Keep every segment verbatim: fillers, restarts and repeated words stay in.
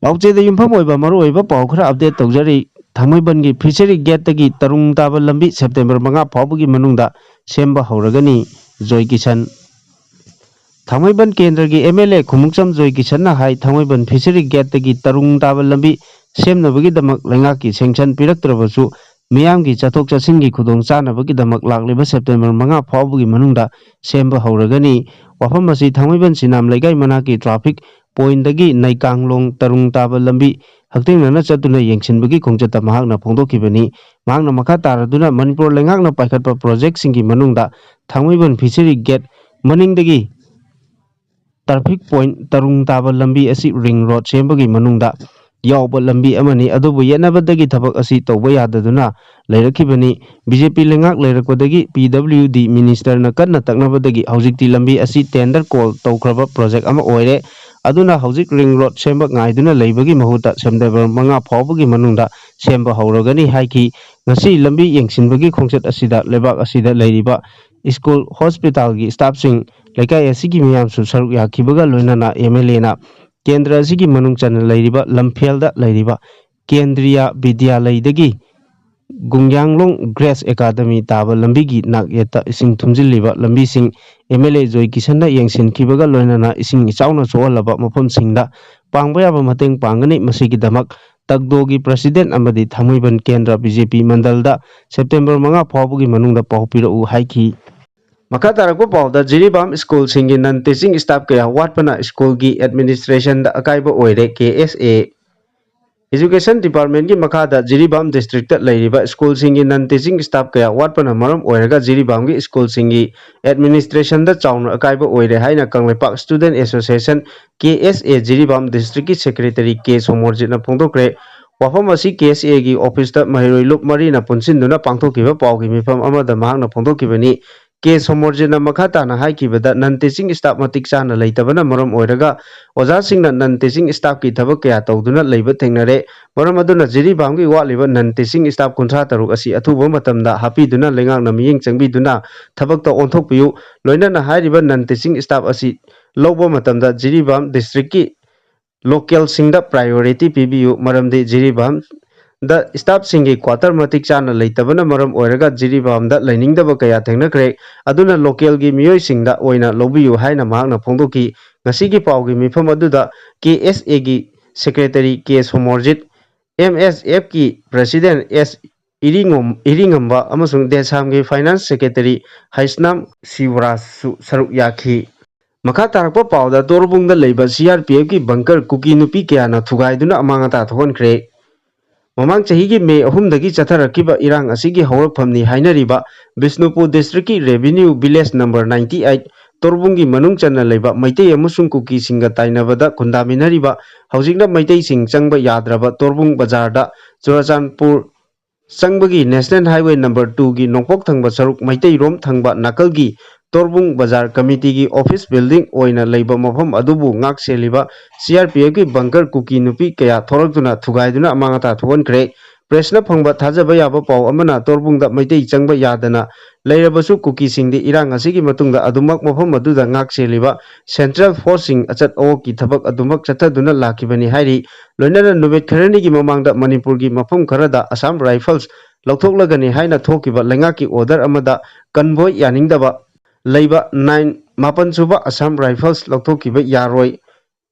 ꯄꯥꯎꯆꯦꯗ ꯌꯨꯝꯐꯝ ꯑꯣꯏꯕ ꯃꯔꯨꯑꯣꯏꯕ ꯄꯥꯎ ꯈꯔ ꯑꯞꯗꯦꯠ ꯇꯧꯖꯔꯤ꯫ ꯊꯥꯡꯃꯩꯕꯟꯒꯤ ꯐꯤꯁꯔꯤ ꯒꯦꯠꯇꯒꯤ ꯇꯔꯨꯡ ꯇꯥꯕ ꯂꯝꯕꯤ ꯁꯦꯞꯇꯦꯝꯕꯔ ꯃꯉꯥ ꯐꯥꯎꯕꯒꯤ ꯃꯅꯨꯡꯗ ꯁꯦꯝꯕ ꯍꯧꯔꯒꯅꯤ꯫ ꯖꯣꯏ ꯀꯤꯁꯟ꯫ ꯊꯥꯡꯃꯩꯕꯟ ꯀꯦꯟꯗ꯭ꯔꯒꯤ ꯑꯦꯝ ꯑꯦꯜ ꯑꯦ ꯈꯨꯃꯨꯛꯆꯝ ꯖꯣꯏ ꯀꯤꯁꯟꯅ ꯍꯥꯏ, ꯊꯥꯡꯃꯩꯕꯟ ꯐꯤꯁꯔꯤ ꯒꯦꯠꯇꯒꯤ ꯇꯔꯨꯡ ꯇꯥꯕ ꯂꯝꯕꯤ ꯁꯦꯝꯅꯕꯒꯤꯗꯃꯛ ꯂꯩꯉꯥꯛꯀꯤ ꯁꯦꯡꯁꯟ ꯄꯤꯔꯛꯇ꯭ꯔꯕꯁꯨ ꯃꯤꯌꯥꯝꯒꯤ ꯆꯠꯊꯣꯛ ꯆꯠꯁꯤꯟꯒꯤ ꯈꯨꯗꯣꯡ ꯆꯥꯅꯕꯒꯤꯗꯃꯛ ꯂꯥꯛꯂꯤꯕ ꯁꯦꯞꯇꯦꯝꯕꯔ ꯃꯉꯥ ꯐꯥꯎꯕꯒꯤ ꯃꯅꯨꯡꯗ ꯁꯦꯝꯕ ꯍꯧꯔꯒꯅꯤ꯫ ꯋꯥꯐꯝ ꯑꯁꯤ ꯊꯥꯡꯃꯩꯕꯟ ꯁꯤꯅꯥꯝ ꯂꯩꯀꯥꯏ ꯃꯅꯥꯛꯀꯤ ꯇ꯭ꯔꯥꯐꯤꯛ ꯄꯣꯏꯟꯠꯇꯒꯤ ꯅꯩꯀꯥꯡꯂꯣꯡ ꯇꯔꯨꯡ ꯇꯥꯕ ꯂꯝꯕꯤ ꯍꯛꯊꯦꯡꯅꯅ ꯆꯠꯇꯨꯅ ꯌꯦꯡꯁꯤꯟꯕꯒꯤ ꯈꯣꯡꯆꯠꯇ ꯃꯍꯥꯛꯅ ꯐꯣꯡꯗꯣꯛꯈꯤꯕꯅꯤ꯫ ꯃꯍꯥꯛꯅ ꯃꯈꯥ ꯇꯥꯔꯗꯨꯅ ꯃꯅꯤꯄꯨꯔ ꯂꯩꯉꯥꯛꯅ ꯄꯥꯏꯈꯠꯄ ꯄ꯭ꯔꯣꯖꯦꯛꯁꯤꯡꯒꯤ ꯃꯅꯨꯡꯗ ꯊꯥꯡꯃꯩꯕꯟ ꯐꯤꯁꯔꯤ ꯒꯦꯠ ꯃꯅꯤꯡꯗꯒꯤ ꯇ꯭ꯔꯥꯐꯤꯛ ꯄꯣꯏꯟꯠ ꯇꯔꯨꯡ ꯇꯥꯕ ꯂꯝꯕꯤ ꯑꯁꯤ ꯔꯤꯡ ꯔꯣꯗ ꯁꯦꯝꯕꯒꯤ ꯃꯅꯨꯡꯗ ꯌꯥꯎꯕ ꯂꯝꯕꯤ ꯑꯃꯅꯤ꯫ ꯑꯗꯨꯕꯨ ꯌꯦꯠꯅꯕꯗꯒꯤ ꯊꯕꯛ ꯑꯁꯤ ꯇꯧꯕ ꯌꯥꯗꯗꯨꯅ ꯂꯩꯔꯛꯈꯤꯕꯅꯤ꯫ ꯕꯤ ꯖꯦ ꯄꯤ ꯂꯩꯉꯥꯛ ꯂꯩꯔꯛꯄꯗꯒꯤ ꯄꯤ ꯗꯕ꯭ꯂꯤꯎ ꯗꯤ ꯃꯤꯅꯤꯁꯇꯔꯅ ꯀꯟꯅ ꯇꯛꯅꯕꯗꯒꯤ ꯍꯧꯖꯤꯛꯇꯤ ꯂꯝꯕꯤ ꯑꯁꯤ ꯇꯦꯟꯗꯔ ꯀꯣꯜ ꯇꯧꯈ꯭ꯔꯕ ꯄ꯭ꯔꯣꯖꯦꯛ ꯑꯃ ꯑꯣꯏꯔꯦ꯫ ꯑꯗꯨꯅ ꯍꯧꯖꯤꯛ ꯔꯤꯡ ꯔꯣꯗ ꯁꯦꯝꯕ ꯉꯥꯏꯗꯨꯅ ꯂꯩꯕꯒꯤ ꯃꯍꯨꯠꯇ ꯁꯦꯞꯇꯦꯝꯕꯔ ꯃꯉꯥ ꯐꯥꯎꯕꯒꯤ ꯃꯅꯨꯡꯗ ꯁꯦꯝꯕ ꯍꯧꯔꯒꯅꯤ ꯍꯥꯏꯈꯤ꯫ ꯉꯁꯤ ꯂꯝꯕꯤ ꯌꯦꯡꯁꯤꯟꯕꯒꯤ ꯈꯣꯡꯆꯠ ꯑꯁꯤꯗ ꯂꯩꯕꯥꯛ ꯑꯁꯤꯗ ꯂꯩꯔꯤꯕ ꯁ꯭ꯀꯨꯜ, ꯍꯣꯁꯄꯤꯇꯥꯜꯒꯤ ꯁ꯭ꯇꯥꯐꯁꯤꯡ, ꯂꯩꯀꯥꯏ ꯑꯁꯤꯒꯤ ꯃꯤꯌꯥꯝꯁꯨ ꯁꯔꯨꯛ ꯌꯥꯈꯤꯕꯒ ꯂꯣꯏꯅꯅ ꯑꯦꯝ ꯑꯦꯜ ꯑꯦꯅ ꯀꯦꯟꯗ꯭ꯔ ꯑꯁꯤꯒꯤ ꯃꯅꯨꯡ ꯆꯟꯅ ꯂꯩꯔꯤꯕ ꯂꯝꯐꯦꯜꯗ ꯂꯩꯔꯤꯕ ꯀꯦꯟꯗ꯭ꯔꯤꯌꯥ ꯕꯤꯗ꯭ꯌꯥꯂꯩꯗꯒꯤ ꯒꯨꯡꯌꯥꯡꯂꯣꯡ ꯒ꯭ꯔꯦꯁ ꯑꯦꯀꯥꯗꯃꯤ ꯇꯥꯕ ꯂꯝꯕꯤꯒꯤ ꯅꯥꯛꯌꯦꯠꯇ ꯏꯁꯤꯡ ꯊꯨꯝꯖꯤꯜꯂꯤꯕ ꯂꯝꯕꯤꯁꯤꯡ ꯑꯦꯝ ꯑꯦꯜ ꯑꯦ ꯖꯣꯏ ꯀꯤꯁꯟꯅ ꯌꯦꯡꯁꯤꯟꯈꯤꯕꯒ ꯂꯣꯏꯅꯅ ꯏꯁꯤꯡ ꯏꯆꯥꯎꯅ ꯁꯣꯛꯍꯜꯂꯕ ꯃꯐꯝꯁꯤꯡꯗ ꯄꯥꯡꯕ ꯌꯥꯕ ꯃꯇꯦꯡ ꯄꯥꯡꯒꯅꯤ꯫ ꯃꯁꯤꯒꯤꯗꯃꯛ ꯇꯛꯗꯣꯒꯤ ꯄ꯭ꯔꯁꯤꯗꯦꯟꯠ ꯑꯃꯗꯤ ꯊꯥꯡꯃꯩꯕꯟ ꯀꯦꯟꯗ꯭ꯔ ꯕꯤ ꯖꯦ ꯄꯤ ꯃꯟꯗꯜꯗ ꯁꯦꯞꯇꯦꯝꯕꯔ ꯃꯉꯥ ꯐꯥꯎꯕꯒꯤ ꯃꯅꯨꯡꯗ ꯄꯥꯎ ꯄꯤꯔꯛꯎ ꯍꯥꯏꯈꯤ꯫ ꯃꯈꯥ ꯇꯥꯔꯛꯄ ꯄꯥꯎꯗ ꯖꯤꯔꯤꯕꯥꯝ ꯁ꯭ꯀꯨꯜꯁꯤꯡꯒꯤ ꯅꯟ ꯇꯤꯆꯤꯡ ꯁ꯭ꯇꯥꯐ ꯀꯌꯥ ꯋꯥꯠꯄꯅ ꯁ꯭ꯀꯨꯜꯒꯤ ꯑꯦꯗꯃꯤꯅꯤꯁꯇ꯭ꯔꯦꯁꯟꯗ ꯑꯀꯥꯏꯕ ꯑꯣꯏꯔꯦ, ꯀꯦ ꯑꯦꯁ ꯑꯦ꯫ ꯏꯖꯨꯀꯦꯁꯟ ꯗꯤꯄꯥꯔꯠꯃꯦꯟꯠꯀꯤ ꯃꯈꯥꯗ ꯖꯤꯔꯤꯕꯥꯝ ꯗꯤꯁꯇ꯭ꯔꯤꯛꯇ ꯂꯩꯔꯤꯕ ꯁ꯭ꯀꯨꯜꯁꯤꯡꯒꯤ ꯅꯟ ꯇꯤꯆꯤꯡ ꯁ꯭ꯇꯥꯐ ꯀꯌꯥ ꯋꯥꯠꯄꯅ ꯃꯔꯝ ꯑꯣꯏꯔꯒ ꯖꯤꯔꯤꯕꯥꯝꯒꯤ ꯁ꯭ꯀꯨꯜꯁꯤꯡꯒꯤ ꯑꯦꯗꯃꯤꯅꯤꯁꯇ꯭ꯔꯦꯁꯟꯗ ꯆꯥꯎꯅ ꯑꯀꯥꯏꯕ ꯑꯣꯏꯔꯦ ꯍꯥꯏꯅ ꯀꯪꯂꯩꯄꯥꯛ ꯁ꯭ꯇꯨꯗꯦꯟꯠ ꯑꯦꯁꯣꯁꯤꯌꯦꯁꯟ, ꯀꯦ ꯑꯦꯁ ꯑꯦ, ꯖꯤꯔꯤꯕꯥꯝ ꯗꯤꯁꯇ꯭ꯔꯤꯛꯀꯤ ꯁꯦꯀ꯭ꯔꯦꯇꯔꯤ ꯀꯦ ꯁꯣꯃꯣꯔꯖꯤꯠꯅ ꯐꯣꯡꯗꯣꯛꯈ꯭ꯔꯦ꯫ ꯋꯥꯐꯝ ꯑꯁꯤ ꯀꯦ ꯑꯦꯁ ꯑꯦꯒꯤ ꯑꯣꯐꯤꯁꯇ ꯃꯍꯩꯔꯣꯏ ꯂꯨꯞ ꯃꯔꯤꯅ ꯄꯨꯟꯁꯤꯟꯗꯨꯅ ꯄꯥꯡꯊꯣꯛꯈꯤꯕ ꯄꯥꯎꯒꯤ ꯃꯤꯐꯝ ꯑꯃꯗ ꯃꯍꯥꯛꯅ ꯐꯣꯡꯗꯣꯛꯈꯤꯕꯅꯤ꯫ ꯀꯦ ꯁꯣꯃꯣꯔꯖꯤꯠꯅ ꯃꯈꯥ ꯇꯥꯅ ꯍꯥꯏꯈꯤꯕꯗ, ꯅꯟ ꯇꯤꯆꯤꯡ ꯁ꯭ꯇꯥꯐ ꯃꯇꯤꯛ ꯆꯥꯅ ꯂꯩꯇꯕꯅ ꯃꯔꯝ ꯑꯣꯏꯔꯒ ꯑꯣꯖꯥꯁꯤꯡꯅ ꯅꯟ ꯇꯤꯆꯤꯡ ꯁ꯭ꯇꯥꯐꯀꯤ ꯊꯕꯛ ꯀꯌꯥ ꯇꯧꯗꯨꯅ ꯂꯩꯕ ꯊꯦꯡꯅꯔꯦ꯫ ꯃꯔꯝ ꯑꯗꯨꯅ ꯖꯤꯔꯤꯕꯥꯝꯒꯤ ꯋꯥꯠꯂꯤꯕ ꯅꯟ ꯇꯤꯆꯤꯡ ꯁ꯭ꯇꯥꯐ ꯀꯨꯟꯊ꯭ꯔꯥ ꯇꯔꯨꯛ ꯑꯁꯤ ꯑꯊꯨꯕ ꯃꯇꯝꯗ ꯍꯥꯞꯄꯤꯗꯨꯅ ꯂꯩꯉꯥꯛꯅ ꯃꯤꯠꯌꯦꯡ ꯆꯪꯕꯤꯗꯨꯅ ꯊꯕꯛꯇ ꯑꯣꯟꯊꯣꯛꯄꯤꯌꯨ꯫ ꯂꯣꯏꯅꯅ ꯍꯥꯏꯔꯤꯕ ꯅꯟ ꯇꯤꯆꯤꯡ ꯁ꯭ꯇꯥꯐ ꯑꯁꯤ ꯂꯧꯕ ꯃꯇꯝꯗ ꯖꯤꯔꯤꯕꯥꯝ ꯗꯤꯁꯇ꯭ꯔꯤꯛꯀꯤ ꯂꯣꯀꯦꯜꯁꯤꯡꯗ ꯄ꯭ꯔꯥꯏꯌꯣꯔꯤꯇꯤ ꯄꯤꯕꯤꯌꯨ, ꯃꯔꯝꯗꯤ ꯖꯤꯔꯤꯕꯥꯝꯗ ꯁ꯭ꯇꯥꯐꯁꯤꯡꯒꯤ ꯀ꯭ꯋꯥꯇꯔ ꯃꯇꯤꯛ ꯆꯥꯅ ꯂꯩꯇꯕꯅ ꯃꯔꯝ ꯑꯣꯏꯔꯒ ꯖꯤꯔꯤꯕꯥꯝꯗ ꯂꯩꯅꯤꯡꯗꯕ ꯀꯌꯥ ꯊꯦꯡꯅꯈ꯭ꯔꯦ꯫ ꯑꯗꯨꯅ ꯂꯣꯀꯦꯜꯒꯤ ꯃꯤꯑꯣꯏꯁꯤꯡꯗ ꯑꯣꯏꯅ ꯂꯧꯕꯤꯌꯨ ꯍꯥꯏꯅ ꯃꯍꯥꯛꯅ ꯐꯣꯡꯗꯣꯛꯈꯤ꯫ ꯉꯁꯤꯒꯤ ꯄꯥꯎꯒꯤ ꯃꯤꯐꯝ ꯑꯗꯨꯗ ꯀꯦ ꯑꯦꯁ ꯑꯦꯒꯤ ꯁꯦꯀ꯭ꯔꯦꯇꯔꯤ ꯀꯦ ꯁꯣꯃꯣꯔꯖꯤꯠ, ꯑꯦꯝ ꯑꯦꯁ ꯑꯦꯐꯀꯤ ꯄ꯭ꯔꯦꯁꯤꯗꯦꯟꯠ ꯑꯦꯁ ꯏꯔꯤꯉꯣꯝ-, ꯏꯔꯤꯉꯝꯕ ꯑꯃꯁꯨꯡ ꯗꯦꯁꯥꯝꯒꯤ ꯐꯥꯏꯅꯥꯟꯁ ꯁꯦꯀ꯭ꯔꯦꯇꯔꯤ ꯍꯩꯁꯅꯥꯝ ꯁꯤꯕꯔꯥꯖꯁꯨ ꯁꯔꯨꯛ ꯌꯥꯈꯤ꯫ ꯃꯈꯥ ꯇꯥꯔꯛꯄ ꯄꯥꯎꯗ ꯇꯣꯔꯕꯨꯡꯗ ꯂꯩꯕ ꯁꯤ ꯑꯥꯔ ꯄꯤ ꯑꯦꯐꯀꯤ ꯕꯪꯀꯔ ꯀꯨꯀꯤ ꯅꯨꯄꯤ ꯀꯌꯥꯅ ꯊꯨꯒꯥꯏꯗꯨꯅ ꯑꯃꯥꯡ ꯑꯇꯥ ꯊꯣꯛꯍꯟꯈ꯭ꯔꯦ꯫ ꯃꯃꯥꯡ ꯆꯍꯤꯒꯤ ꯃꯦ ꯑꯍꯨꯝꯗꯒꯤ ꯆꯠꯊꯔꯛꯈꯤꯕ ꯏꯔꯥꯡ ꯑꯁꯤꯒꯤ ꯍꯧꯔꯛꯐꯝꯅꯤ ꯍꯥꯏꯅꯔꯤꯕ ꯕꯤꯁꯅꯨꯄꯨꯔ ꯗꯤꯁꯇ꯭ꯔꯤꯛꯀꯤ revenue village number ninety eight ꯇꯣꯔꯕꯨꯡꯒꯤ ꯃꯅꯨꯡ ꯆꯟꯅ ꯂꯩꯕ ꯃꯩꯇꯩ ꯑꯃꯁꯨꯡ ꯀꯨꯀꯤꯁꯤꯡꯒ ꯇꯥꯏꯅꯕꯗ ꯈꯨꯟꯗꯥꯃꯤꯟꯅꯔꯤꯕ, ꯍꯧꯖꯤꯛꯅ ꯃꯩꯇꯩꯁꯤꯡ ꯆꯪꯕ ꯌꯥꯗ꯭ꯔꯕ ꯇꯣꯔꯕꯨꯡ ꯕꯖꯥꯔꯗ ꯆꯨꯔꯆꯥꯟꯄꯨꯔ ꯆꯪꯕꯒꯤ ꯅꯦꯁꯅꯦꯜ ꯍꯥꯏꯋꯦ ꯅꯝꯕꯔ twoꯒꯤ ꯅꯣꯡꯄꯣꯛ ꯊꯪꯕ ꯁꯔꯨꯛ ꯃꯩꯇꯩꯔꯣꯝ ꯊꯪꯕ ꯅꯥꯀꯜꯒꯤ ꯇꯣꯔꯕꯨꯡ ꯕꯖꯥꯔ ꯀꯃꯤꯇꯤꯒꯤ ꯑꯣꯐꯤꯁ ꯕꯤꯜꯗꯤꯡ ꯑꯣꯏꯅ ꯂꯩꯕ ꯃꯐꯝ ꯑꯗꯨꯕꯨ ꯉꯥꯛ ꯁꯦꯜꯂꯤꯕ ꯁꯤ ꯑꯥꯔ ꯄꯤ ꯑꯦꯐꯀꯤ ꯕꯪꯀꯔ ꯀꯨꯀꯤ ꯅꯨꯄꯤ ꯀꯌꯥ ꯊꯣꯔꯛꯇꯨꯅ ꯊꯨꯒꯥꯏꯗꯨꯅ ꯑꯃꯥꯡ ꯑꯇꯥ ꯊꯣꯛꯍꯟꯈ꯭ꯔꯦ꯫ ꯄ꯭ꯔꯦꯁꯅ ꯐꯪꯕ ꯊꯥꯖꯕ ꯌꯥꯕ ꯄꯥꯎ ꯑꯃꯅ ꯇꯣꯔꯕꯨꯡꯗ ꯃꯩꯇꯩ ꯆꯪꯕ ꯌꯥꯗꯅ ꯂꯩꯔꯕꯁꯨ ꯀꯨꯀꯤꯁꯤꯡꯗꯤ ꯏꯔꯥꯡ ꯑꯁꯤꯒꯤ ꯃꯇꯨꯡꯗ ꯑꯗꯨꯃꯛ ꯃꯐꯝ ꯑꯗꯨꯗ ꯉꯥꯛ ꯁꯦꯜꯂꯤꯕ ꯁꯦꯟꯇ꯭ꯔꯦꯜ ꯐꯣꯔꯁꯁꯤꯡ ꯑꯆꯠ ꯑꯋꯣꯛꯀꯤ ꯊꯕꯛ ꯑꯗꯨꯃꯛ ꯆꯠꯊꯗꯨꯅ ꯂꯥꯛꯈꯤꯕꯅꯤ ꯍꯥꯏꯔꯤ꯫ ꯂꯣꯏꯅꯅ ꯅꯨꯃꯤꯠ ꯈꯔꯅꯤꯒꯤ ꯃꯃꯥꯡꯗ ꯃꯅꯤꯄꯨꯔꯒꯤ ꯃꯐꯝ ꯈꯔꯗ ꯑꯁꯥꯝ ꯔꯥꯏꯐꯜꯁ ꯂꯧꯊꯣꯛꯂꯒꯅꯤ ꯍꯥꯏꯅ ꯊꯣꯛꯈꯤꯕ ꯂꯩꯉꯥꯛꯀꯤ ꯑꯣꯔꯗꯔ ꯑꯃꯗ ꯀꯟꯚꯣꯏ ꯌꯥꯅꯤꯡꯗꯕ ꯂꯩꯕ nine, ꯃꯥꯄꯟ ꯁꯨꯕ ꯑꯁꯥꯝ ꯔꯥꯏꯐꯜꯁ ꯂꯧꯊꯣꯛꯈꯤꯕ ꯌꯥꯔꯣꯏ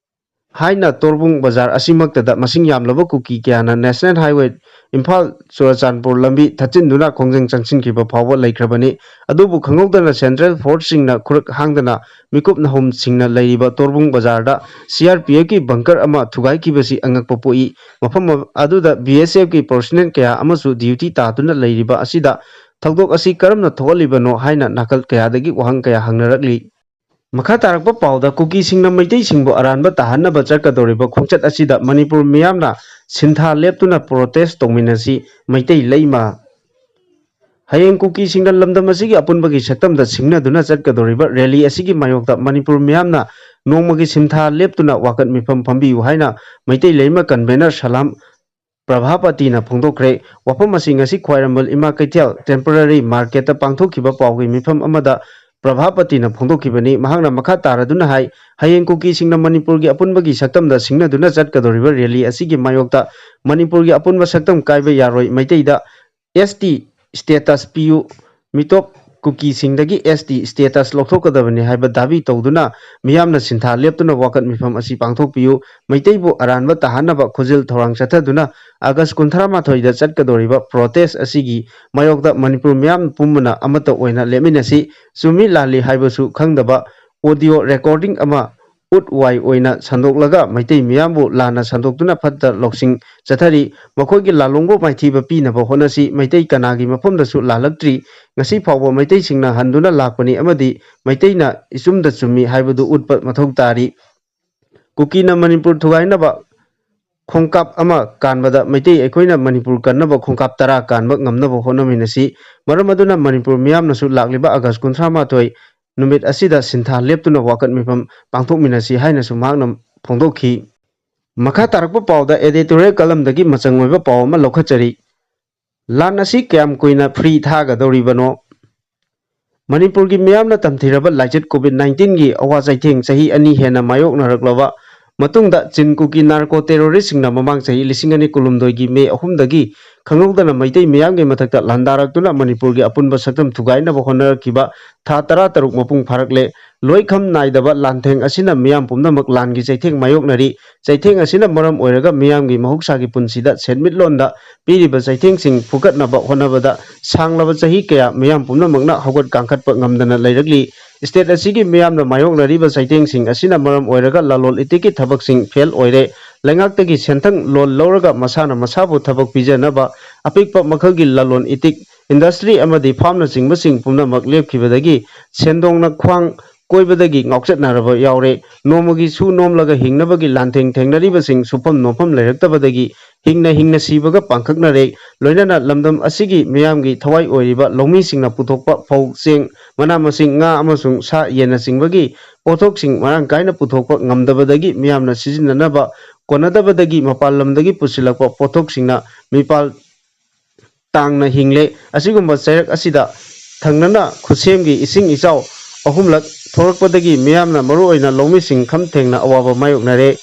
ꯍꯥꯏꯅ ꯇꯣꯔꯕꯨꯡ ꯕꯖꯥꯔ ꯑꯁꯤꯃꯛꯇꯗ ꯃꯁꯤꯡ ꯌꯥꯝꯂꯕ ꯀꯨꯀꯤ ꯀꯌꯥꯅ ꯅꯦꯁꯅꯦꯜ ꯍꯥꯏꯋꯦ ꯏꯝꯐꯥꯜ ꯆꯨꯔꯆꯥꯟꯄꯨꯔ ꯂꯝꯕꯤ ꯊꯠꯆꯤꯟꯗꯨꯅ ꯈꯣꯡꯖꯪ ꯆꯪꯁꯤꯟꯈꯤꯕ ꯐꯥꯎꯕ ꯂꯩꯈ꯭ꯔꯕꯅꯤ꯫ ꯑꯗꯨꯕꯨ ꯈꯪꯍꯧꯗꯅ ꯁꯦꯟꯇ꯭ꯔꯦꯜ ꯐꯣꯔꯁꯁꯤꯡꯅ ꯈꯨꯔꯛ ꯍꯥꯡꯗꯅ ꯃꯤꯀꯨꯞ ꯅꯍꯨꯝꯁꯤꯡꯅ ꯂꯩꯔꯤꯕ ꯇꯣꯔꯕꯨꯡ ꯕꯖꯥꯔꯗ ꯁꯤ ꯑꯥꯔ ꯄꯤ ꯑꯦꯐꯀꯤ ꯕꯪꯀꯔ ꯑꯃ ꯊꯨꯒꯥꯏꯈꯤꯕꯁꯤ ꯑꯉꯛꯄ ꯄꯣꯛꯏ꯫ ꯃꯐꯝ ꯑꯗꯨꯗ ꯕꯤ ꯑꯦꯁ ꯑꯦꯐꯀꯤ ꯄꯔꯁꯣꯅꯦꯜ ꯀꯌꯥ ꯑꯃꯁꯨ ꯗ꯭ꯌꯨꯇꯤ ꯇꯥꯗꯨꯅ ꯂꯩꯔꯤꯕ ꯑꯁꯤꯗ ꯊꯧꯗꯣꯛ ꯑꯁꯤ ꯀꯔꯝꯅ ꯊꯣꯛꯍꯜꯂꯤꯕꯅꯣ ꯍꯥꯏꯅ ꯅꯥꯀꯜ ꯀꯌꯥꯗꯒꯤ ꯋꯥꯍꯪ ꯀꯌꯥ ꯍꯪꯅꯔꯛꯂꯤ꯫ ꯃꯈꯥ ꯇꯥꯔꯛꯄ ꯄꯥꯎꯗ ꯀꯨꯀꯤꯁꯤꯡꯅ ꯃꯩꯇꯩꯁꯤꯡꯕꯨ ꯑꯔꯥꯟꯕ ꯇꯥꯍꯟꯅꯕ ꯆꯠꯀꯗꯧꯔꯤꯕ ꯈꯣꯡꯆꯠ ꯑꯁꯤꯗ ꯃꯅꯤꯄꯨꯔ ꯃꯤꯌꯥꯝꯅ ꯁꯤꯟꯊꯥ ꯂꯦꯞꯇꯨꯅ ꯄ꯭ꯔꯣꯇꯦꯁ ꯇꯧꯃꯤꯟꯅꯁꯤ, ꯃꯩꯇꯩ ꯂꯩꯃ꯫ ꯍꯌꯦꯡ ꯀꯨꯀꯤꯁꯤꯡꯅ ꯂꯝꯗꯝ ꯑꯁꯤꯒꯤ ꯑꯄꯨꯟꯕꯒꯤ ꯁꯛꯇꯝꯗ ꯁꯤꯡꯅꯗꯨꯅ ꯆꯠꯀꯗꯧꯔꯤꯕ ꯔꯦꯂꯤ ꯑꯁꯤꯒꯤ ꯃꯥꯌꯣꯛꯇ ꯃꯅꯤꯄꯨꯔ ꯃꯤꯌꯥꯝꯅ ꯅꯣꯡꯃꯒꯤ ꯁꯤꯟꯊꯥ ꯂꯦꯞꯇꯨꯅ ꯋꯥꯀꯠ ꯃꯤꯐꯝ ꯐꯝꯕꯤꯌꯨ ꯍꯥꯏꯅ ꯃꯩꯇꯩ ꯂꯩꯃ ꯀꯟꯚꯦꯅꯔ ꯁꯂꯥꯝ ꯄ꯭ꯔꯚꯥꯄꯇꯤꯅ ꯐꯣꯡꯗꯣꯛꯈ꯭ꯔꯦ꯫ ꯋꯥꯐꯝ ꯑꯁꯤ ꯉꯁꯤ ꯈ꯭ꯋꯥꯏꯔꯝꯕꯟ ꯏꯃꯥ ꯀꯩꯊꯦꯜ ꯇꯦꯝꯄꯔꯔꯤ ꯃꯥꯔꯀꯦꯠꯇ ꯄꯥꯡꯊꯣꯛꯈꯤꯕ ꯄꯥꯎꯒꯤ ꯃꯤꯐꯝ ꯑꯃꯗ ꯄ꯭ꯔꯚꯥꯄꯇꯤꯅ ꯐꯣꯡꯗꯣꯛꯈꯤꯕꯅꯤ꯫ ꯃꯍꯥꯛꯅ ꯃꯈꯥ ꯇꯥꯔꯗꯨꯅ ꯍꯥꯏ, ꯍꯌꯦꯡ ꯀꯨꯀꯤꯁꯤꯡꯅ ꯃꯅꯤꯄꯨꯔꯒꯤ ꯑꯄꯨꯟꯕꯒꯤ ꯁꯛꯇꯝꯗ ꯁꯤꯡꯅꯗꯨꯅ ꯆꯠꯀꯗꯧꯔꯤꯕ ꯔꯦꯂꯤ ꯑꯁꯤꯒꯤ ꯃꯥꯌꯣꯛꯇ ꯃꯅꯤꯄꯨꯔꯒꯤ ꯑꯄꯨꯟꯕ ꯁꯛꯇꯝ ꯀꯥꯏꯕ ꯌꯥꯔꯣꯏ, ꯃꯩꯇꯩꯗ ꯑꯦꯁ ꯇꯤ status ꯄꯤꯌꯨ, ꯃꯤꯇꯣꯞ ꯀꯨꯀꯤꯁꯤꯡꯗꯒꯤ ꯑꯦꯁ ꯇꯤ status ꯂꯧꯊꯣꯛꯀꯗꯕꯅꯤ ꯍꯥꯏꯕ ꯗꯥꯕꯤ ꯇꯧꯗꯨꯅ ꯃꯤꯌꯥꯝꯅ ꯁꯤꯟꯊꯥ ꯂꯦꯞꯇꯨꯅ ꯋꯥꯀꯠ ꯃꯤꯐꯝ ꯑꯁꯤ ꯄꯥꯡꯊꯣꯛꯄꯤꯌꯨ, ꯃꯩꯇꯩꯕꯨ ꯑꯔꯥꯟꯕ ꯇꯥꯍꯟꯅꯕ ꯈꯨꯖꯤꯜ ꯊꯧꯔꯥꯡ ꯆꯠꯊꯗꯨꯅ ꯑꯥꯒꯁ ꯀꯨꯟꯊ꯭ꯔꯥ ꯃꯥꯊꯣꯏꯗ ꯆꯠꯀꯗꯧꯔꯤꯕ protest ꯑꯁꯤꯒꯤ ꯃꯥꯌꯣꯛꯇ ꯃꯅꯤꯄꯨꯔ ꯃꯤꯌꯥꯝ ꯄꯨꯝꯕꯅ ꯑꯃꯠꯇ ꯑꯣꯏꯅ ꯂꯦꯞꯃꯤꯟꯅꯁꯤ꯫ ꯆꯨꯝꯃꯤ ꯂꯥꯜꯂꯤ ꯍꯥꯏꯕꯁꯨ ꯈꯪꯗꯕ audio recording ꯑꯃ ꯎꯠ ꯋꯥꯏ ꯑꯣꯏꯅ ꯁꯟꯗꯣꯛꯂꯒ ꯃꯩꯇꯩ ꯃꯤꯌꯥꯝꯕꯨ ꯂꯥꯟꯅ ꯁꯟꯗꯣꯛꯇꯨꯅ ꯐꯠꯇ ꯂꯧꯁꯤꯡ ꯆꯠꯊꯔꯤ꯫ ꯃꯈꯣꯏꯒꯤ ꯂꯥꯂꯣꯡꯕꯨ ꯃꯥꯏꯊꯤꯕ ꯄꯤꯅꯕ ꯍꯣꯠꯅꯁꯤ꯫ ꯃꯩꯇꯩ ꯀꯅꯥꯒꯤ ꯃꯐꯝꯗꯁꯨ ꯂꯥꯜꯂꯛꯇ꯭ꯔꯤ꯫ ꯉꯁꯤ ꯐꯥꯎꯕ ꯃꯩꯇꯩꯁꯤꯡꯅ ꯍꯟꯗꯨꯅ ꯂꯥꯛꯄꯅꯤ ꯑꯃꯗꯤ ꯃꯩꯇꯩꯅ ꯏꯆꯨꯝꯗ ꯆꯨꯝꯃꯤ ꯍꯥꯏꯕꯗꯨ ꯎꯠꯄ ꯃꯊꯧ ꯇꯥꯔꯤ꯫ ꯀꯨꯀꯤꯅ ꯃꯅꯤꯄꯨꯔ ꯊꯨꯒꯥꯏꯅꯕ ꯈꯣꯡꯀꯥꯞ ꯑꯃ ꯀꯥꯟꯕꯗ ꯃꯩꯇꯩ ꯑꯩꯈꯣꯏꯅ ꯃꯅꯤꯄꯨꯔ ꯀꯟꯅꯕ ꯈꯣꯡꯀꯥꯞ ꯇꯔꯥ ꯀꯥꯟꯕ ꯉꯝꯅꯕ ꯍꯣꯠꯅꯃꯤꯟꯅꯁꯤ꯫ ꯃꯔꯝ ꯑꯗꯨꯅ ꯃꯅꯤꯄꯨꯔ ꯃꯤꯌꯥꯝꯅꯁꯨ ꯂꯥꯛꯂꯤꯕ ꯑꯥꯒꯁ ꯀꯨꯟꯊ꯭ꯔꯥ ꯃꯥꯊꯣꯏ ꯅꯨꯃꯤꯠ ꯑꯁꯤꯗ ꯁꯤꯟꯊꯥ ꯂꯦꯞꯇꯨꯅ ꯋꯥꯀꯠ ꯃꯤꯐꯝ ꯄꯥꯡꯊꯣꯛꯃꯤꯟꯅꯁꯤ ꯍꯥꯏꯅꯁꯨ ꯃꯍꯥꯛꯅ ꯐꯣꯡꯗꯣꯛꯈꯤ꯫ ꯃꯈꯥ ꯇꯥꯔꯛꯄ ꯄꯥꯎꯗ editorial columnꯗꯒꯤ ꯃꯆꯪ ꯑꯣꯏꯕ ꯄꯥꯎ ꯑꯃ ꯂꯧꯈꯠꯆꯔꯤ꯫ ꯂꯥꯟ ꯑꯁꯤ ꯀꯌꯥꯝ ꯀꯨꯏꯅ free ꯊꯥꯒꯗꯧꯔꯤꯕꯅꯣ? ꯃꯅꯤꯄꯨꯔꯒꯤ ꯃꯤꯌꯥꯝꯅ ꯇꯝꯊꯤꯔꯕ ꯂꯥꯏꯆꯠ COVID nineteenꯒꯤ ꯑꯋꯥ ꯆꯩꯊꯦꯡ ꯆꯍꯤ ꯑꯅꯤ ꯍꯦꯟꯅ ꯃꯥꯌꯣꯛꯅꯔꯛꯂꯕ ꯃꯇꯨꯡꯗ, ꯆꯤꯟ ꯀꯨꯀꯤ narco terroristꯁꯤꯡꯅ ꯃꯃꯥꯡ ꯆꯍꯤ ꯂꯤꯁꯤꯡ ꯑꯅꯤ ꯀꯨꯟꯍꯨꯝꯗꯣꯏꯒꯤ ꯃꯦ ꯑꯍꯨꯝꯗꯒꯤ ꯈꯪꯍꯧꯗꯅ ꯃꯩꯇꯩ ꯃꯤꯌꯥꯝꯒꯤ ꯃꯊꯛꯇ ꯂꯥꯟꯗꯥꯔꯛꯇꯨꯅ ꯃꯅꯤꯄꯨꯔꯒꯤ ꯑꯄꯨꯟꯕ ꯁꯛꯇꯝ ꯊꯨꯒꯥꯏꯅꯕ ꯍꯣꯠꯅꯔꯛꯈꯤꯕ ꯊꯥ ꯇꯔꯥ ꯇꯔꯨꯛ ꯃꯄꯨꯡ ꯐꯥꯔꯛꯂꯦ꯫ ꯂꯣꯏꯈꯝ ꯅꯥꯏꯗꯕ ꯂꯥꯟꯊꯦꯡ ꯑꯁꯤꯅ ꯃꯤꯌꯥꯝ ꯄꯨꯝꯅꯃꯛ ꯂꯥꯟꯒꯤ ꯆꯩꯊꯦꯡ ꯃꯥꯌꯣꯛꯅꯔꯤ꯫ ꯆꯩꯊꯦꯡ ꯑꯁꯤꯅ ꯃꯔꯝ ꯑꯣꯏꯔꯒ ꯃꯤꯌꯥꯝꯒꯤ ꯃꯍꯧꯁꯥꯒꯤ ꯄꯨꯟꯁꯤꯗ ꯁꯦꯟꯃꯤꯠꯂꯣꯟꯗ ꯄꯤꯔꯤꯕ ꯆꯩꯊꯦꯡꯁꯤꯡ ꯐꯨꯀꯠꯅꯕ ꯍꯣꯠꯅꯕꯗ ꯁꯥꯡꯂꯕ ꯆꯍꯤ ꯀꯌꯥ ꯃꯤꯌꯥꯝ ꯄꯨꯝꯅꯃꯛꯅ ꯍꯧꯒꯠ ꯀꯥꯡꯈꯠꯄ ꯉꯝꯗꯅ ꯂꯩꯔꯛꯂꯤ꯫ State ꯑꯁꯤꯒꯤ ꯃꯤꯌꯥꯝꯅ ꯃꯥꯌꯣꯛꯅꯔꯤꯕ ꯆꯩꯊꯦꯡꯁꯤꯡ ꯑꯁꯤꯅ ꯃꯔꯝ ꯑꯣꯏꯔꯒ ꯂꯂꯣꯟ ꯏꯇꯤꯛꯀꯤ ꯊꯕꯛꯁꯤꯡ fail ꯑꯣꯏꯔꯦ꯫ ꯂꯩꯉꯥꯛꯇꯒꯤ ꯁꯦꯟꯊꯪ loan ꯂꯧꯔꯒ ꯃꯁꯥꯅ ꯃꯁꯥꯕꯨ ꯊꯕꯛ ꯄꯤꯖꯅꯕ ꯑꯄꯤꯛꯄ ꯃꯈꯜꯒꯤ ꯂꯂꯣꯟ ꯏꯇꯤꯛ, industry ꯑꯃꯗꯤ farmꯅꯆꯤꯡꯕꯁꯤꯡ ꯄꯨꯝꯅꯃꯛ ꯂꯦꯞꯈꯤꯕꯗꯒꯤ ꯁꯦꯟꯗꯣꯡꯅ ꯈ꯭ꯋꯥꯡ ꯀꯣꯏꯕꯗꯒꯤ ꯉꯥꯎꯆꯠꯅꯔꯕ ꯌꯥꯎꯔꯦ꯫ ꯅꯣꯡꯃꯒꯤ ꯁꯨ ꯅꯣꯝꯂꯒ ꯍꯤꯡꯅꯕꯒꯤ ꯂꯥꯟꯊꯦꯡ ꯊꯦꯡꯅꯔꯤꯕꯁꯤꯡ ꯁꯨꯐꯝ ꯅꯣꯝꯐꯝ ꯂꯩꯔꯛꯇꯕꯗꯒꯤ ꯍꯤꯡꯅ ꯍꯤꯡꯅ ꯁꯤꯕꯒ ꯄꯥꯡꯈꯛꯅꯔꯦ꯫ ꯂꯣꯏꯅꯅ ꯂꯝꯗꯝ ꯑꯁꯤꯒꯤ ꯃꯤꯌꯥꯝꯒꯤ ꯊꯋꯥꯏ ꯑꯣꯏꯔꯤꯕ ꯂꯧꯃꯤꯁꯤꯡꯅ ꯄꯨꯊꯣꯛꯄ ꯐꯧ, ꯆꯦꯡ, ꯃꯅꯥ ꯃꯁꯤꯡ, ꯉꯥ ꯑꯃꯁꯨꯡ ꯁꯥ ꯌꯦꯟꯅꯆꯤꯡꯕꯒꯤ ꯄꯣꯠꯊꯣꯛꯁꯤꯡ ꯃꯔꯥꯡ ꯀꯥꯏꯅ ꯄꯨꯊꯣꯛꯄ ꯉꯝꯗꯕꯗꯒꯤ ꯃꯤꯌꯥꯝꯅ ꯁꯤꯖꯤꯟꯅꯅꯕ ꯀꯣꯟꯅꯗꯕꯗꯒꯤ ꯃꯄꯥꯟ ꯂꯝꯗꯒꯤ ꯄꯨꯁꯤꯜꯂꯛꯄ ꯄꯣꯠꯊꯣꯛꯁꯤꯡꯅ ꯃꯤꯄꯥꯜ ꯇꯥꯡꯅ ꯍꯤꯡꯂꯦ꯫ ꯑꯁꯤꯒꯨꯝꯕ ꯆꯩꯔꯛ ꯑꯁꯤꯗ ꯊꯪꯅꯅ ꯈꯨꯠꯁꯦꯝꯒꯤ ꯏꯁꯤꯡ ꯏꯆꯥꯎ ꯑꯍꯨꯝꯂꯛ ꯊꯣꯛꯂꯛꯄꯗꯒꯤ ꯃꯤꯌꯥꯝꯅ, ꯃꯔꯨꯑꯣꯏꯅ ꯂꯧꯃꯤꯁꯤꯡ, ꯈꯝ ꯊꯦꯡꯅ ꯑꯋꯥꯕ ꯃꯥꯌꯣꯛꯅꯔꯦ꯫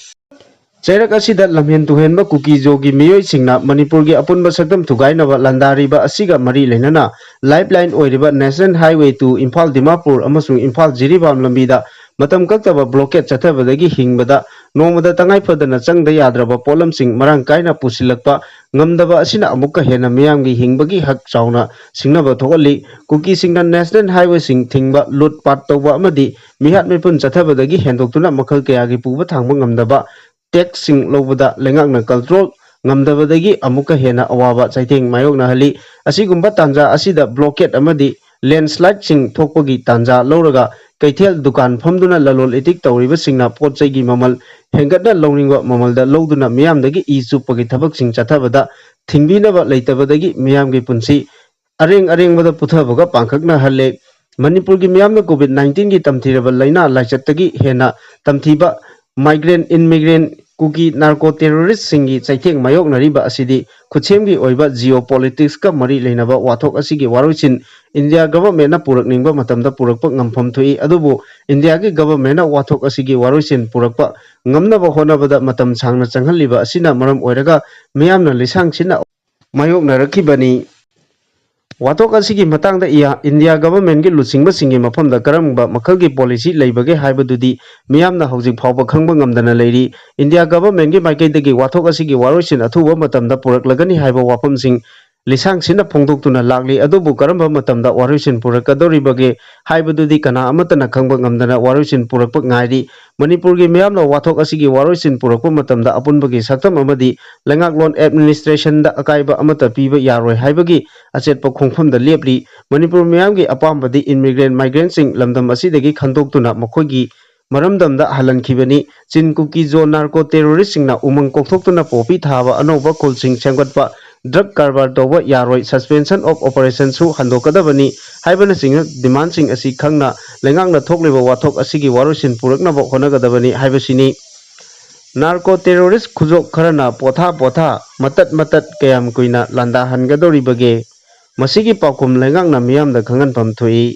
ꯆꯩꯔꯛ ꯑꯁꯤꯗ ꯂꯝꯍꯦꯟ ꯇꯨꯍꯦꯟꯕ ꯀꯨꯀꯤ ꯖꯣꯒꯤ ꯃꯤꯑꯣꯏꯁꯤꯡꯅ ꯃꯅꯤꯄꯨꯔꯒꯤ ꯑꯄꯨꯟꯕ ꯁꯛꯇꯝ ꯊꯨꯒꯥꯏꯅꯕ ꯂꯥꯟꯗꯥꯔꯤꯕ ꯑꯁꯤꯒ ꯃꯔꯤ ꯂꯩꯅꯅ Lifeline ꯑꯣꯏꯔꯤꯕ National Highway two Imphal Dimapur ꯑꯃꯁꯨꯡ ꯏꯝꯐꯥꯜ ꯖꯤꯔꯤꯕꯥꯝ ꯂꯝꯕꯤꯗ ꯃꯇꯝ ꯀꯛꯇꯕ blockade ꯆꯠꯊꯕꯗꯒꯤ ꯍꯤꯡꯕꯗ ꯅꯣꯡꯃꯗ ꯇꯉꯥꯏ ꯐꯗꯅ ꯆꯪꯗ ꯌꯥꯗ꯭ꯔꯕ ꯄꯣꯠꯂꯝꯁꯤꯡ ꯃꯔꯥꯡ ꯀꯥꯏꯅ ꯄꯨꯁꯤꯜꯂꯛꯄ ꯉꯝꯗꯕ ꯑꯁꯤꯅ ꯑꯃꯨꯛꯀ ꯍꯦꯟꯅ ꯃꯤꯌꯥꯝꯒꯤ ꯍꯤꯡꯕꯒꯤ ꯍꯛ ꯆꯥꯎꯅ ꯁꯤꯡꯅꯕ ꯊꯣꯛꯍꯜꯂꯤ꯫ ꯀꯨꯀꯤꯁꯤꯡꯅ National Highwayꯁꯤꯡ ꯊꯤꯡꯕ, ꯂꯨꯠ ꯄꯥꯠ ꯇꯧꯕ ꯑꯃꯗꯤ ꯃꯤꯍꯥꯠ ꯃꯤꯄꯨꯟ ꯆꯠꯊꯕꯗꯒꯤ ꯍꯦꯟꯗꯣꯛꯇꯨꯅ ꯃꯈꯜ ꯀꯌꯥꯒꯤ ꯄꯨꯕ ꯊꯥꯡꯕ ꯉꯝꯗꯕ taxꯁꯤꯡ ꯂꯧꯕꯗ ꯂꯩꯉꯥꯛꯅ control ꯉꯝꯗꯕꯗꯒꯤ ꯑꯃꯨꯛꯀ ꯍꯦꯟꯅ ꯑꯋꯥꯕ ꯆꯩꯊꯦꯡ ꯃꯥꯌꯣꯛꯅꯍꯜꯂꯤ꯫ ꯑꯁꯤꯒꯨꯝꯕ ꯇꯥꯟꯖꯥ ꯑꯁꯤꯗ blockade ꯑꯃꯗꯤ landslideꯁꯤꯡ ꯊꯣꯛꯄꯒꯤ ꯇꯥꯟꯖꯥ ꯂꯧꯔꯒ ꯀꯩꯊꯦꯜ ꯗꯨꯀꯥꯟ ꯐꯝꯗꯨꯅ ꯂꯂꯣꯟ ꯏꯇꯤꯛ ꯇꯧꯔꯤꯕꯁꯤꯡꯅ ꯄꯣꯠ ꯆꯩꯒꯤ ꯃꯃꯜ ꯍꯦꯟꯒꯠꯅ ꯂꯧꯅꯤꯡꯕ ꯃꯃꯜꯗ ꯂꯧꯗꯨꯅ ꯃꯤꯌꯥꯝꯗꯒꯤ ꯏ ꯆꯨꯞꯄꯒꯤ ꯊꯕꯛꯁꯤꯡ ꯆꯠꯊꯕꯗ ꯊꯤꯡꯕꯤꯅꯕ ꯂꯩꯇꯕꯗꯒꯤ ꯃꯤꯌꯥꯝꯒꯤ ꯄꯨꯟꯁꯤ ꯑꯔꯦꯡ ꯑꯔꯦꯡꯕꯗ ꯄꯨꯊꯕꯒ ꯄꯥꯡꯈꯛꯅꯍꯜꯂꯦ꯫ ꯃꯅꯤꯄꯨꯔꯒꯤ ꯃꯤꯌꯥꯝꯅ COVID nineteenꯒꯤ ꯇꯝꯊꯤꯔꯕ ꯂꯥꯏꯅꯥ ꯂꯥꯏꯆꯠꯇꯒꯤ ꯍꯦꯟꯅ ꯇꯝꯊꯤꯕ migrant, immigrant, ꯀꯨꯀꯤ narco terroristꯁꯤꯡꯒꯤ ꯆꯩꯊꯦꯡ ꯃꯥꯌꯣꯛꯅꯔꯤꯕ ꯑꯁꯤꯗꯤ ꯈꯨꯠꯁꯦꯝꯒꯤ ꯑꯣꯏꯕ geopoliticsꯀ ꯃꯔꯤ ꯂꯩꯅꯕ ꯋꯥꯊꯣꯛ ꯑꯁꯤꯒꯤ ꯋꯥꯔꯣꯏꯁꯤꯟ India governmentꯅ ꯄꯨꯔꯛꯅꯤꯡꯕ ꯃꯇꯝꯗ ꯄꯨꯔꯛꯄ ꯉꯝꯐꯝ ꯊꯣꯛꯏ꯫ ꯑꯗꯨꯕꯨ Indiaꯒꯤ governmentꯅ ꯋꯥꯊꯣꯛ ꯑꯁꯤꯒꯤ ꯋꯥꯔꯣꯏꯁꯤꯟ ꯄꯨꯔꯛꯄ ꯉꯝꯅꯕ ꯍꯣꯠꯅꯕꯗ ꯃꯇꯝ ꯁꯥꯡꯅ ꯆꯪꯍꯜꯂꯤꯕ ꯑꯁꯤꯅ ꯃꯔꯝ ꯑꯣꯏꯔꯒ ꯃꯤꯌꯥꯝꯅ ꯂꯤꯁꯥꯡ ꯁꯤꯟꯅ ꯃꯥꯌꯣꯛꯅꯔꯛꯈꯤꯕꯅꯤ꯫ ꯋꯥꯊꯣꯛ ꯑꯁꯤꯒꯤ ꯃꯇꯥꯡꯗ ꯏꯌꯥ-, India governmentꯒꯤ ꯂꯨꯆꯤꯡꯕꯁꯤꯡꯒꯤ ꯃꯐꯝꯗ ꯀꯔꯝꯕ ꯃꯈꯜꯒꯤ policy ꯂꯩꯕꯒꯦ ꯍꯥꯏꯕꯗꯨꯗꯤ ꯃꯤꯌꯥꯝꯅ ꯍꯧꯖꯤꯛ ꯐꯥꯎꯕ ꯈꯪꯕ ꯉꯝꯗꯅ ꯂꯩꯔꯤ꯫ India governmentꯒꯤ ꯃꯥꯏꯀꯩꯗꯒꯤ ꯋꯥꯊꯣꯛ ꯑꯁꯤꯒꯤ ꯋꯥꯔꯣꯏꯁꯤꯟ ꯑꯊꯨꯕ ꯃꯇꯝꯗ ꯄꯨꯔꯛꯂꯒꯅꯤ ꯍꯥꯏꯕ ꯋꯥꯐꯝꯁꯤꯡ ꯂꯤꯁꯥꯡ ꯁꯤꯟꯅ ꯐꯣꯡꯗꯣꯛꯇꯨꯅ ꯂꯥꯛꯂꯤ꯫ ꯑꯗꯨꯕꯨ ꯀꯔꯝꯕ ꯃꯇꯝꯗ ꯋꯥꯔꯣꯏꯁꯤꯟ ꯄꯨꯔꯛꯀꯗꯧꯔꯤꯕꯒꯦ ꯍꯥꯏꯕꯗꯨꯗꯤ ꯀꯅꯥ ꯑꯃꯠꯇꯅ ꯈꯪꯕ ꯉꯝꯗꯅ ꯋꯥꯔꯣꯏꯁꯤꯟ ꯄꯨꯔꯛꯄ ꯉꯥꯏꯔꯤ꯫ ꯃꯅꯤꯄꯨꯔꯒꯤ ꯃꯤꯌꯥꯝꯅ ꯋꯥꯊꯣꯛ ꯑꯁꯤꯒꯤ ꯋꯥꯔꯣꯏꯁꯤꯟ ꯄꯨꯔꯛꯄ ꯃꯇꯝꯗ ꯑꯄꯨꯟꯕꯒꯤ ꯁꯛꯇꯝ ꯑꯃꯗꯤ ꯂꯩꯉꯥꯛꯂꯣꯟ administrationꯗ ꯑꯀꯥꯏꯕ ꯑꯃꯠꯇ ꯄꯤꯕ ꯌꯥꯔꯣꯏ ꯍꯥꯏꯕꯒꯤ ꯑꯆꯦꯠꯄ ꯈꯣꯡꯐꯝꯗ ꯂꯦꯞꯂꯤ꯫ ꯃꯅꯤꯄꯨꯔ ꯃꯤꯌꯥꯝꯒꯤ ꯑꯄꯥꯝꯕꯗꯤ immigrant migrantꯁꯤꯡ ꯂꯝꯗꯝ ꯑꯁꯤꯗꯒꯤ ꯈꯟꯗꯣꯛꯇꯨꯅ ꯃꯈꯣꯏꯒꯤ ꯃꯔꯝꯗꯝꯗ ꯍꯜꯍꯟꯈꯤꯕꯅꯤ꯫ ꯆꯤꯟ ꯀꯨꯀꯤ ꯖꯣ narco terroristꯁꯤꯡꯅ ꯎꯃꯪ ꯀꯣꯛꯊꯣꯛꯇꯨꯅ ꯄꯣꯄꯤ ꯊꯥꯕ ꯑꯅꯧꯕ ꯈꯨꯜꯁꯤꯡ ꯁꯦꯝꯒꯠꯄ, drug ꯀꯔꯕꯥꯔ ꯇꯧꯕ ꯌꯥꯔꯣꯏ, suspension of operationꯁꯨ ꯍꯟꯗꯣꯛꯀꯗꯕꯅꯤ ꯍꯥꯏꯕꯅꯆꯤꯡꯕ demandꯁꯤꯡ ꯑꯁꯤ ꯈꯪꯅ ꯂꯩꯉꯥꯛꯅ ꯊꯣꯛꯂꯤꯕ ꯋꯥꯊꯣꯛ ꯑꯁꯤꯒꯤ ꯋꯥꯔꯣꯏꯁꯤꯟ ꯄꯨꯔꯛꯅꯕ ꯍꯣꯠꯅꯒꯗꯕꯅꯤ ꯍꯥꯏꯕꯁꯤꯅꯤ꯫ Narco terrorist ꯈꯨꯖꯣꯞ ꯈꯔꯅ ꯄꯣꯊꯥ ꯄꯣꯊꯥ, ꯃꯇꯠ ꯃꯇꯠ ꯀꯌꯥꯝ ꯀꯨꯏꯅ ꯂꯥꯟꯗꯥꯍꯟꯒꯗꯧꯔꯤꯕꯒꯦ? ꯃꯁꯤꯒꯤ ꯄꯥꯎꯈꯨꯝ ꯂꯩꯉꯥꯛꯅ ꯃꯤꯌꯥꯝꯗ ꯈꯪꯍꯟꯐꯝ ꯊꯣꯛꯏ꯫